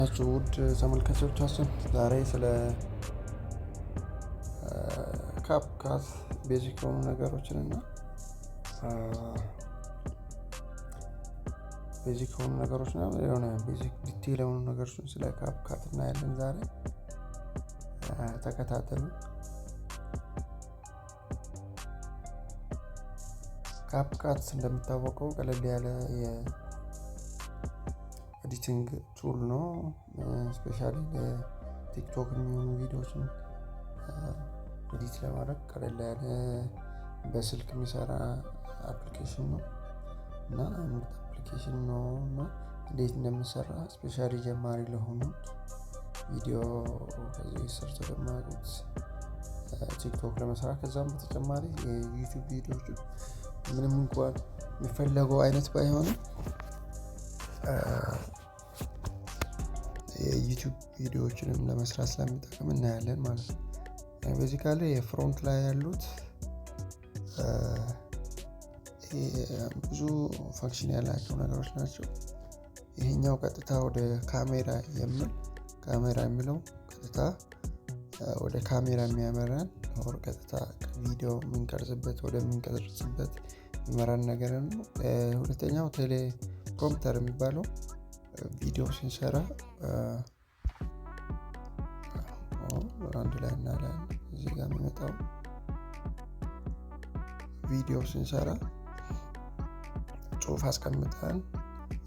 ናችሁ ውድ ተመልካቾቻችን፣ ዛሬ ስለ CapCut basic የሆኑ ነገሮችን እና basic የሆኑ ነገሮች እና የሆነ basic detail የሆኑ ነገሮችን ስለ CapCut እናያለን ዛሬ። ተከታተሉ። CapCut እንደሚታወቀው ቀለል ያለ የ editing tool ነው። Specially ለ TikTok የሚሆኑ ቪዲዮዎችን edit ለማድረግ ቀለል ያለ በስልክ የሚሰራ application ነው እና ምርጥ application ነው። እና እንዴት እንደሚሰራ specially ጀማሪ ለሆኑት፣ ቪዲዮ ከዚህ ሰርተው ለማያውቁት፣ TikTok ለመስራት፣ ከዛም በተጨማሪ የ YouTube ቪዲዮዎች ምንም እንኳን የሚፈለገው አይነት ባይሆንም የ YouTube ቪዲዮዎችንም ለመስራት ስለሚጠቅም እናያለን ማለት ነው። Basically የ front ላይ ያሉት ብዙ function ያላቸው ነገሮች ናቸው። ይሄኛው ቀጥታ ወደ ካሜራ የሚል፣ ካሜራ የሚለው ቀጥታ ወደ ካሜራ የሚያመራን or ቀጥታ ቪዲዮ የምንቀርጽበት ወደምንቀርጽበት የሚመራን ነገር ነው። ሁለተኛው teleprompter የሚባለው ቪዲዮ ስንሰራ አንድ ላይ እናያለን። እዚህ ጋር የሚመጣው ቪዲዮ ስንሰራ ጽሁፍ አስቀምጠን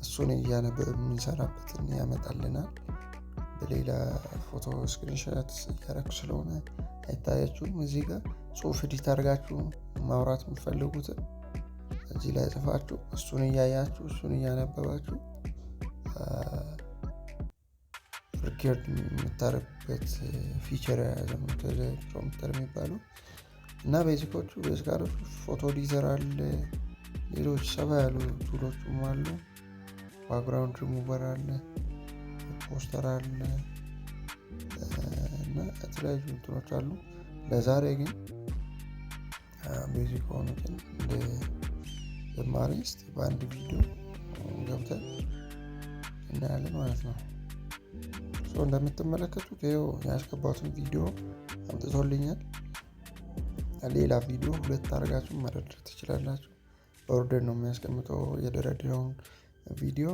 እሱን እያነበብን የምንሰራበትን ያመጣልናል። በሌላ ፎቶ screenshot እያደረኩ ስለሆነ አይታያችሁም። እዚህ ጋር ጽሁፍ edit አድርጋችሁ ማውራት የምትፈልጉትን እዚህ ላይ ጽፋችሁ እሱን እያያችሁ እሱን እያነበባችሁ record የምታደርጉበት feature የያዘ ነው teleprompter የሚባለው። እና basic ኦቹ basically photo editor አለ፣ ሌሎች ሰፋ ያሉ tool ኦችም አሉ። ባክግራውንድ ሪሙቨር አለ፣ ፖስተር አለ እና የተለያዩ እንትኖች አሉ። ለዛሬ ግን basic የሆኑትን እንደ ጀማሪ እስቲ በአንድ ቪዲዮ ገብተን እናያለን ማለት ነው። So እንደምትመለከቱት ይኸው ያስገባሁትን ቪዲዮ አምጥቶልኛል። ሌላ ቪዲዮ ሁለት አድርጋችሁ መደርደር ትችላላችሁ። በ order ነው የሚያስቀምጠው፣ የደረደረውን ቪዲዮ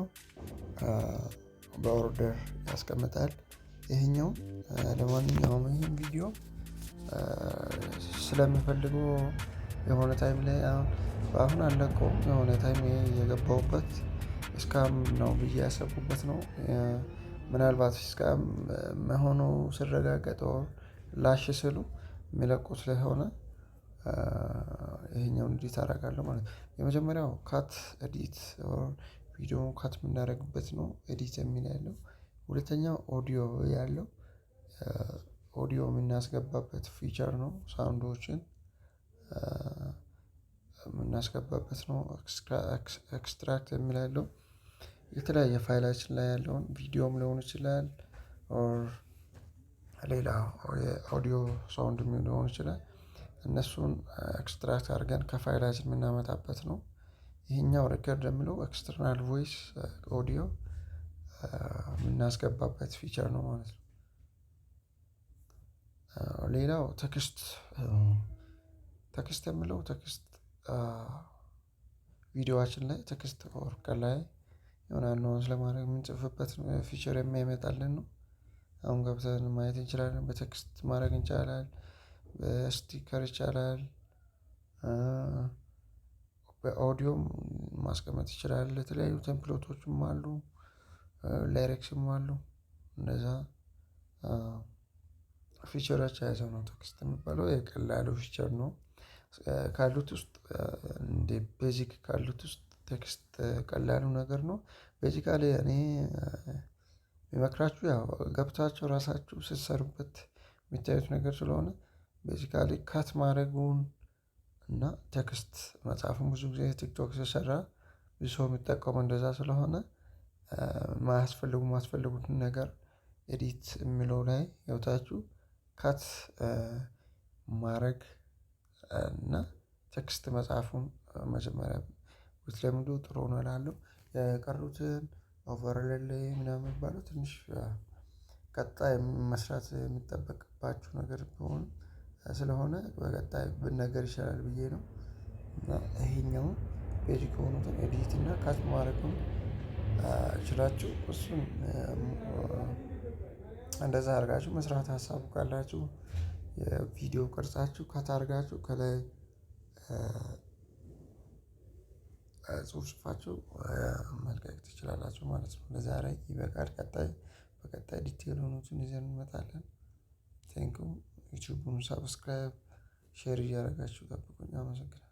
በ order ያስቀምጣል። ይሄኛው ለማንኛውም ይህን ቪዲዮ ስለምፈልገው የሆነ time ላይ፣ አሁን በአሁን አልለቀውም፣ የሆነ time የገባሁበት scam ነው ብዬ ያሰብኩበት ነው። ምናልባት scam መሆኑ ሲረጋገጥ ላሽ ስሉ የሚለቁ ስለሆነ ይሄኛውን edit አደርጋለሁ ማለት ነው። የመጀመሪያው cut edit፣ ቪዲዮ cut የምናደርግበት ነው edit የሚል ያለው። ሁለተኛው ኦዲዮ ያለው ኦዲዮ የምናስገባበት feature ነው። Sound ኦችን የምናስገባበት ነው። Extract የሚል ያለው የተለያየ ፋይላችን ላይ ያለውን ቪዲዮም ሊሆን ይችላል or ሌላ የ audio sound ሊሆን ይችላል። እነሱን extract አድርገን ከፋይላችን የምናመጣበት ነው። ይሄኛው record የሚለው external voice audio የምናስገባበት feature ነው ማለት ነው። ሌላው text የሚለው text ቪዲዮአችን ላይ text or ከላይ የሆነ announce ለማድረግ የምንጽፍበት feature የሚያመጣልን ነው። አሁን ገብተን ማየት እንችላለን። በ text ማድረግ እንችላለን። በ sticker ይቻላል። በኦዲዮም ማስቀመጥ ይችላል። የተለያዩ template ኦችም አሉ። Lyrics ም አሉ። እነዛ feature ኦች የያዘው ነው text የሚባለው፣ የቀላሉ feature ነው። ካሉት ውስጥ፣ እንደ basic ካሉት ውስጥ text ቀላሉ ነገር ነው። Basically እኔ የሚመክራችሁ ያው ገብታችሁ ራሳችሁ ስትሰሩበት የሚታዩት ነገር ስለሆነ basically cut ማድረጉን እና text መጻፉን ብዙ ጊዜ TikTok ሲሰራ ብዙ ሰው የሚጠቀመው እንደዛ ስለሆነ ማያስፈልጉ ማስፈልጉትን ነገር edit የሚለው ላይ ገብታችሁ cut ማድረግ እና text መጻፉን መጀመሪያ ብትለምዱ ጥሩ ነው እላለሁ። የቀሩትን Overlay ምናምን የሚባለው ትንሽ ቀጣይ መስራት የሚጠበቅባችሁ ነገር ቢሆን ስለሆነ በቀጣይ ብነገር ይሻላል ብዬ ነው። እና ይሄኛውን basic የሆኑትን edit እና cut ማድረግም ችላችሁ እሱን እንደዛ አድርጋችሁ መስራት ሀሳቡ ካላችሁ የቪዲዮ ቅርጻችሁ cut አድርጋችሁ ከላይ ጽሁፍ ጽፋችሁ መልቀቅ ትችላላችሁ ማለት ነው። ለዛሬ ይበቃል። ቀጣይ በቀጣይ detail የሆኑትን ይዘን እንመጣለን። Thank you። ዩቲዩቡን subscribe share እያደረጋችሁ ጠብቁኝ። አመሰግናለሁ።